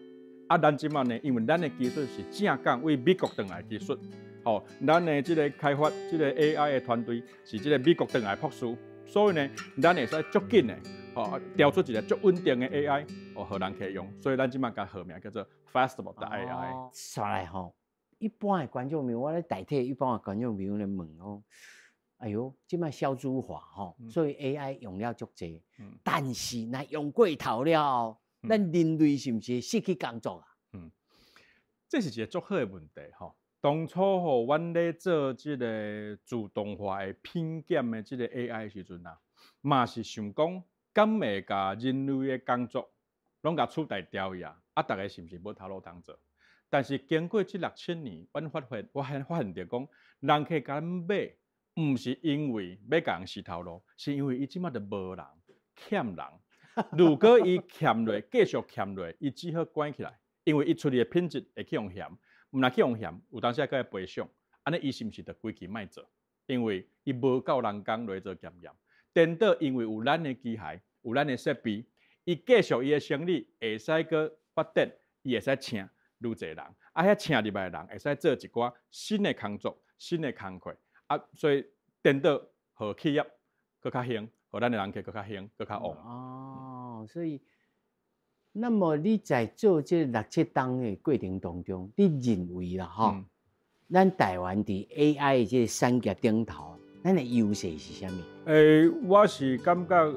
啊，咱這馬呢，因為咱的技術是正港為美國轉來技術，吼，咱的這個開發這個 AI 的團隊是這個美國轉來博士，所以呢，咱會使足緊的，吼，調出一個足穩定的 AI，哦，予人客用。所以咱這馬共號名叫做 Fastable 的 AI。煞來吼，一般的觀眾朋友，我咧代替一般的觀眾朋友來問講。哎喲，這馬少子化吼，所以 AI 用了足濟。但是若用過頭了後，咱人類是毋是失去工作啊？嗯，這是一個足好的問題吼。當初吼，阮咧做這個自動化的品檢的這個 AI 的時陣啊，嘛是想講，敢會共人類的工作攏共取代掉去啊？啊，逐家是毋是無頭路通做？但是經過這六七年，阮發現著講，人客共咱買。毋是因為欲共人死頭路，是因為伊這馬就無人，欠人。如果伊欠落，繼續欠落，伊只好關起來，因為伊出去的品質會去予嫌，毋若去予嫌，有當時閣愛賠償，按呢伊是毋是就規氣莫做？因為伊無夠人工來做檢驗。顛倒因為有咱的機械，有咱的設備，伊繼續伊的生理會使閣發展，伊會使請愈濟人，啊，遐請入來的人會使做一寡新的工作、新的工課，啊，所以顛倒予企業閣較興，予咱的人客閣較興、閣較旺。哦，所以，那麼你在做這六七冬的過程當中，你認為啦，吼，咱台灣佇 AI 的這個產業頂頭，咱的優勢是啥物？我是感覺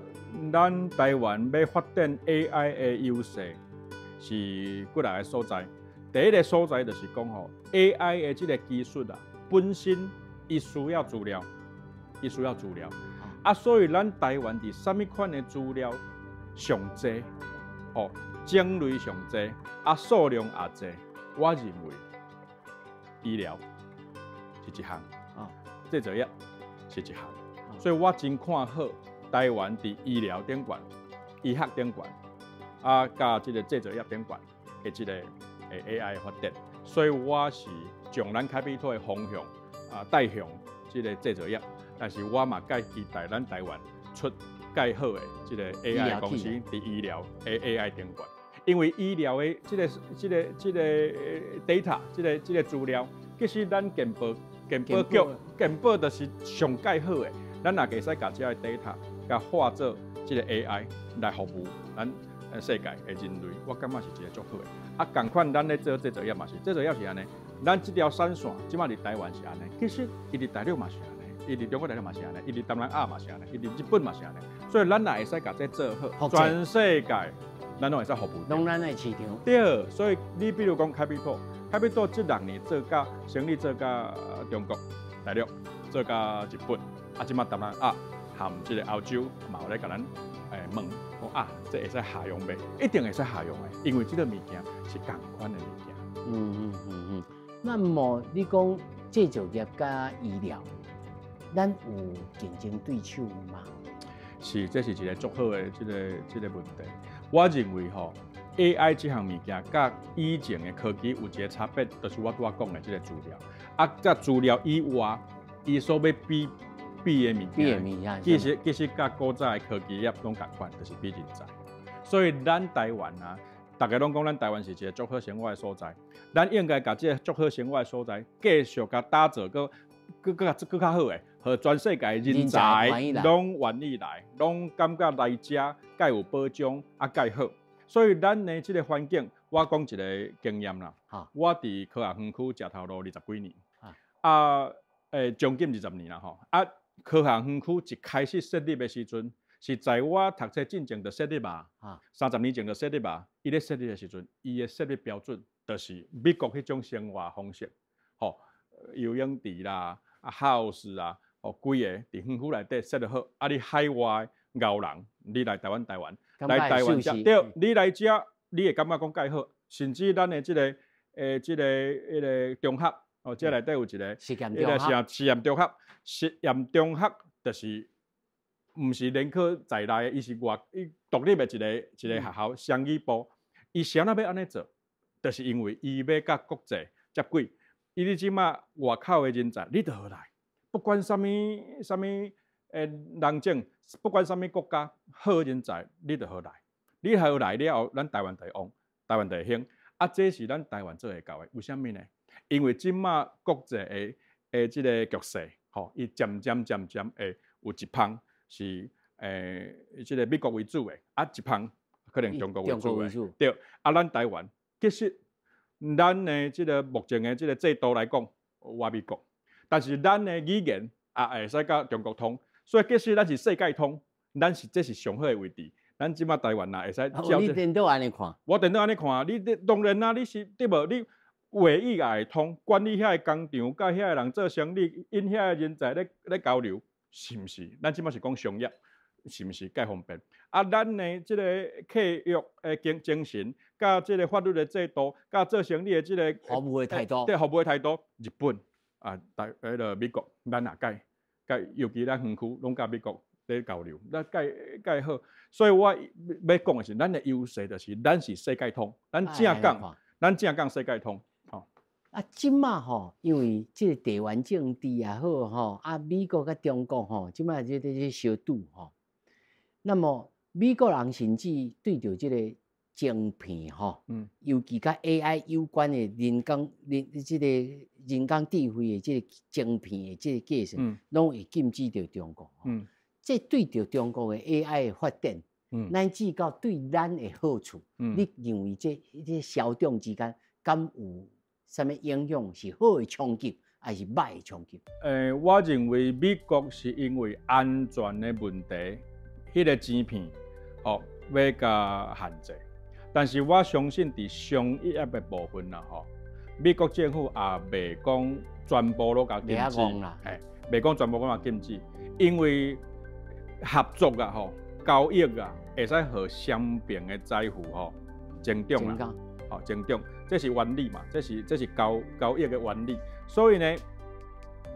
咱台灣欲發展 AI 的優勢是幾若个所在。第一个所在就是講吼，AI 的這個技術啊，本身伊需要資料，伊需要資料。啊，所以咱台灣佇啥物款的資料上濟，哦，種類上濟，啊，數量也濟。我認為醫療是一項，製造業是一項，所以我真看好台灣佇醫療頂懸、醫學頂懸，啊，佮這個製造業頂懸的這個 AI 的發展。所以我是將咱開比托的方向啊帶向這個製造業，但是我嘛蓋期待咱台灣出蓋好的這個 AI 公司佇醫療的 AI 頂懸，因為醫療的這個 data，這個資料，其實咱健保局健保就是上蓋好的，咱若會使共這个 data 共化做這個 AI 來服務咱世界的人類，我感覺是一個足好的。啊，仝款咱咧做製造業嘛是，製造業是按呢，咱這條產線這馬佇台灣是按呢，其實伊佇大陸嘛是按呢，伊佇中國大陸嘛是按呢，伊佇東南亞嘛是按呢，伊佇日本嘛是按呢，所以咱若會使共這做好，全世界咱攏會使服務。攏咱的市場。對，所以你比如講開比托，開比托這六年做甲生意做甲中國大陸，做甲日本，啊，這馬東南亞含這個歐洲嘛有咧共咱問講啊，這會使下用袂？一定會使下用的，因為這個物件是仝款的物件。那麼你講製造業佮醫療，咱有競爭對手嗎？是，這是一個足好的這個問題。我認為吼，AI 這項物件佮以前的科技有一個差別，就是我拄仔講的這個資料。啊，這資料以外，伊所欲比比的物件，其實佮古早的科技業攏仝款，就是比人才。所以咱台灣啊，逐家攏講咱台灣是一個足好生活的所在，咱應該共這個足好生活的所在，繼續共打造閣閣較好的，予全世界人才攏願意來，攏感覺來遮蓋有保障，啊蓋好。所以咱的這個環境，我講一個經驗啦。我佇科學園區食頭路20幾年，啊，將近20年啦吼。啊，科學園區一開始設立的時陣，是在我讀冊進前就設立啊，30年前就設立啊。伊咧設立的時陣，伊的設立標準就是美國彼種生活方式，吼，游泳池啦、啊 house 啊，吼，規个佇園區內底設立好。啊，你海外𠢕人，你來台灣，來台灣遮，對，你來遮，你會感覺講蓋好，甚至咱的這個彼個中學，哦，這內底有一個，彼個實驗中學，實驗中學就是毋是聯考在內的，伊是外伊獨立的一個學校，雙語部。伊啥物欲按呢做？就是因為伊欲佮國際接軌。伊你這馬外口的人才，你著好來，不管啥物啥物人種，不管啥物國家，好人才你著好來。你好來了後，咱台灣就會旺，台灣就會興。啊，這是咱台灣做會到的。為啥物呢？因為這馬國際的這個局勢，吼，伊漸漸漸漸會有一方是這個美國為主的，啊，一方可能中國為主的。對，啊，咱台灣其實咱的這個目前的這個制度來講，倚美國，但是咱的語言也會使佮中國通，所以其實咱是世界通，咱是這是上好的位置。咱這馬台灣若會使。你顛倒按呢看？我顛倒按呢看，你當然啦，你是對無？你話語也會通，管理遐个工廠，佮遐个人做生意，𪜶遐个人才咧交流，是毋是？咱這馬是講商業，是毋是蓋方便？啊，咱的這個契約的精神，佮這個法律的制度，佮做生意的這個服務的態度，對，服務的態度，日本啊，彼個美國，咱也蓋佮尤其咱園區攏佮美國咧交流，咱蓋蓋好。所以我欲講的是，咱的優勢就是咱是世界通，咱正港，咱正港世界通。吼。啊，這馬吼，因為這個地緣政治也好吼，啊，美國佮中國吼，這馬這這相拄吼。那麼美國人甚至對著這個晶片吼，尤其佮 AI 有關的人工人這個人工智慧的這個晶片的這個技術，攏會禁止著中國。這對著中國的 AI 的發展，乃至到對咱的好處，你認為這這消長之間敢有啥物影響？是好的衝擊，還是歹的衝擊？我認為美國是因為安全的問題，彼個晶片，吼，欲共限制。但是我相信佇商業的部分啦，吼，美國政府也袂講全部攏共禁止，嘿，袂講全部攏共禁止，因為合作啊，吼，交易啊，會使予雙邊的財富吼增長啦，吼增長，這是原理嘛，這是交易的原理，所以呢，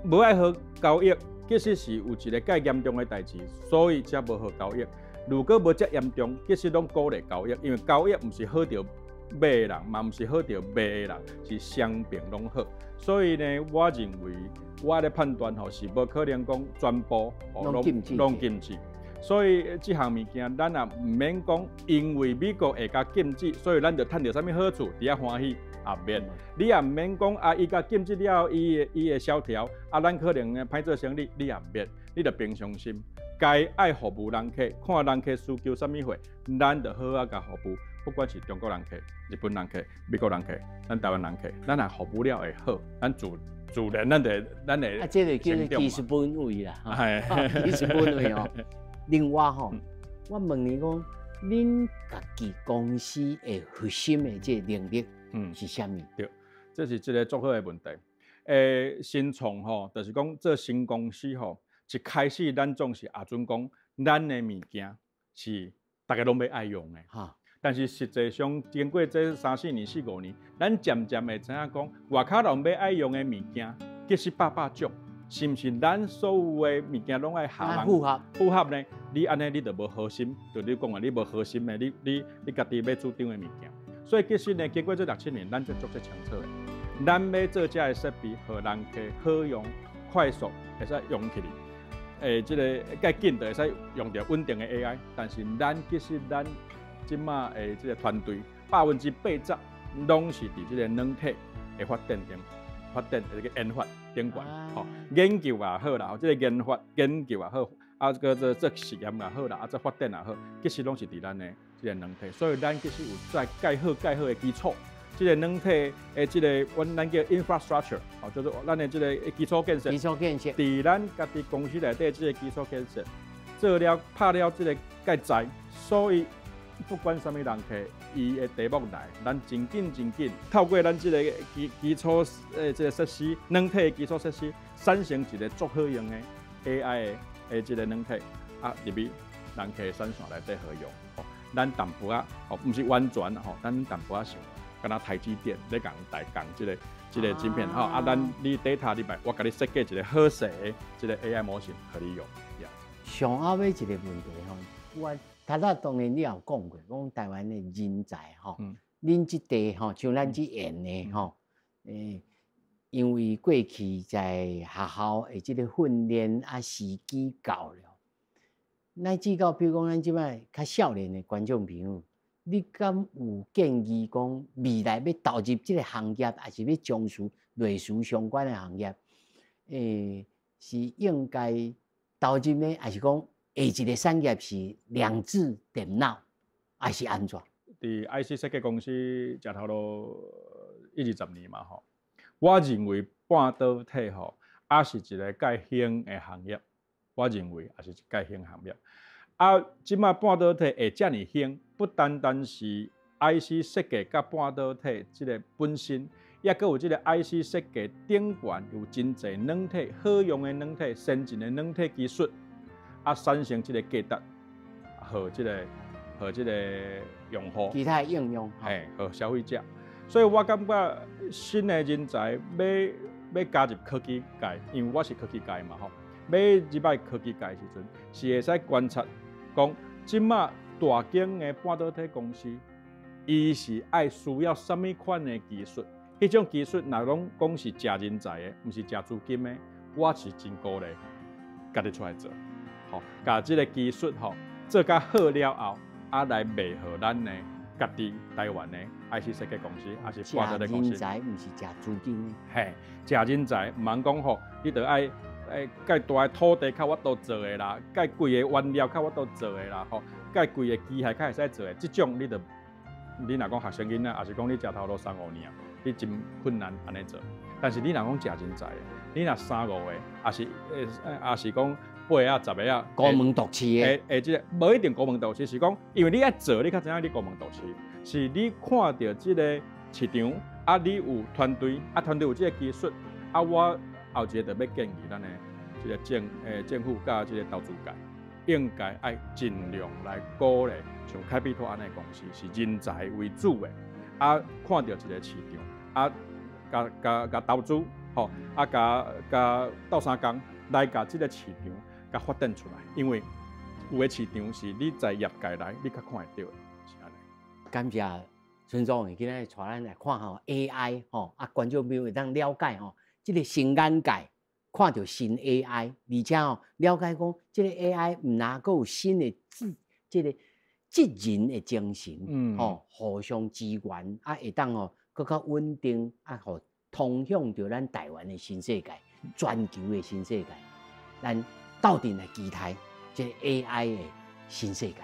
無愛予交易，其實是有一個蓋嚴重的代誌，所以才無予交易。如果無遮嚴重，其實攏鼓勵交易，因為交易毋是好著買的人，嘛毋是好著賣的人，是雙邊攏好。所以呢，我認為我的判斷吼是無可能講全部攏禁止，攏禁止。所以這項物件，咱也毋免講，因為美國會共禁止，所以咱就趁著啥物好處，佇遐歡喜也免。你也毋免講啊，伊共禁止了後，伊會蕭條，啊，咱可能歹做生意，你也毋免，你著平常心。該愛服務人客，看人客需求啥物貨，咱就好好共服務。不管是中國人客、日本人客、美國人客、咱台灣人客，咱若服務了會好，咱自自然咱就咱會。啊，這個叫做技術本位啦，技術本位哦。另外吼，我問你講，恁家己公司的核心的這個能力，是啥物？對，這是一個足好的問題。新創吼，就是講做新公司吼。一開始，咱總是阿準講，咱的物件是逐家攏欲愛用的。但是實際上，經過這三四年、四五年，咱漸漸會知影講，外口人欲愛用的物件，其實百百種，是毋是咱所有的物件攏愛合人符合符合呢？你按呢，你就無核心，就你講的，你無核心的，你家己欲主張的物件。所以其實呢，經過這六七年，咱就足足清楚的。咱欲做這个設備，予人客好用、快速，會使用起來。這个較緊就會使用著穩定的 AI，但是咱其實咱這馬的這個團隊80%攏是佇這個軟體的發展頂，發展的這個研發頂懸，吼，研究也好啦，這個研發研究也好，啊，閣做做實驗也好啦，啊，做發展也好，其實攏是佇咱的這個軟體，所以咱其實有在蓋好蓋好的基礎。這個軟體的這個，阮咱叫 infrastructure，哦，就是咱的這個基礎建設。基礎建設。佇咱家己公司內底這個基礎建設，做了拍了這個蓋在，所以不管啥物人客，伊的題目來，咱真緊真緊，透過咱這個基礎這個設施，軟體的基礎設施，產生一個足好用的 AI 的這個軟體，啊，入去人客產線內底好用。哦，咱淡薄仔，哦，毋是完全吼，咱淡薄仔像。敢若台積電咧共代工這個晶片吼，啊，咱你 data 入來，我共你設計一個好勢的這個 AI 模型，予你用。上後尾一個問題吼，我頭仔當然你也有講過，講台灣的人才吼，恁這塊吼，像咱這院的吼，因為過去在學校的這個訓練啊，時機到了，乃至到比如講咱這擺較少年的觀眾朋友。你敢有建議講未來欲投入這個行業，抑是欲從事類似相關的行業？是應該投入呢，抑是講下一個產業是量子電腦，抑是按怎？佇 IC 設計公司食頭路一二十年嘛吼，我認為半導體吼，也是一個蓋興的行業。我認為也是一個蓋興行業。啊，這馬半導體會遮爾興，不單單是 IC 設計佮半導體這個本身，抑閣有這個 IC 設計頂懸有真濟軟體好用的軟體、先進的軟體技術，啊，產生這個價值，予這個予這個用戶，其他的應用，嘿，予消費者。所以我感覺新的人才欲欲加入科技界，因為我是科技界嘛吼，欲入來科技界的時陣，是會使觀察講，這馬大間的半導體公司，伊是愛需要啥物款的技術？彼種技術若攏講是誠人才的，毋是誠資金的，我是真鼓勵家己出來做，吼，共這个技術吼做較好了後，啊來賣予咱的家己台灣的 IC 設計公司，抑是半導體公司。誠人才毋是誠資金的。嘿，誠人才毋通講吼，你著愛蓋大的土地較有法度做的啦，蓋貴的原料較有法度做的啦，吼，蓋貴的機械較會使做的，這種你著你若講學生囡仔，抑是講你食頭路3-5年，你真困難按呢做。但是你若講誠人才的，你若三五個，抑是抑是講八仔、十个仔，孤門獨市的，這个無一定孤門獨市，是講因為你愛做，你較知影你孤門獨市，是你看著這个市場，啊，你有團隊，啊，團隊有這个技術，啊，我後一个就欲建議咱的這个政府佮這个投資界，應該愛盡量來鼓勵像開比拓按呢公司，是人才為主的，啊，看著一个市場，啊，共共共投資，吼，啊，共共鬥相共來共這个市場共發展出來，因為有的市場是你在業界內你較看會著的，是按呢。感謝孫總，今日帶咱來看吼 AI 吼，啊，觀眾朋友會當了解吼，這个新眼界，看著新 AI，而且吼了解講，這个 AI 毋但閣有新的智，這个職人的精神，吼，互相支援，啊，會當吼閣較穩定，啊，予通向著咱台灣的新世界，全球的新世界，咱鬥陣來期待這个 AI 的新世界。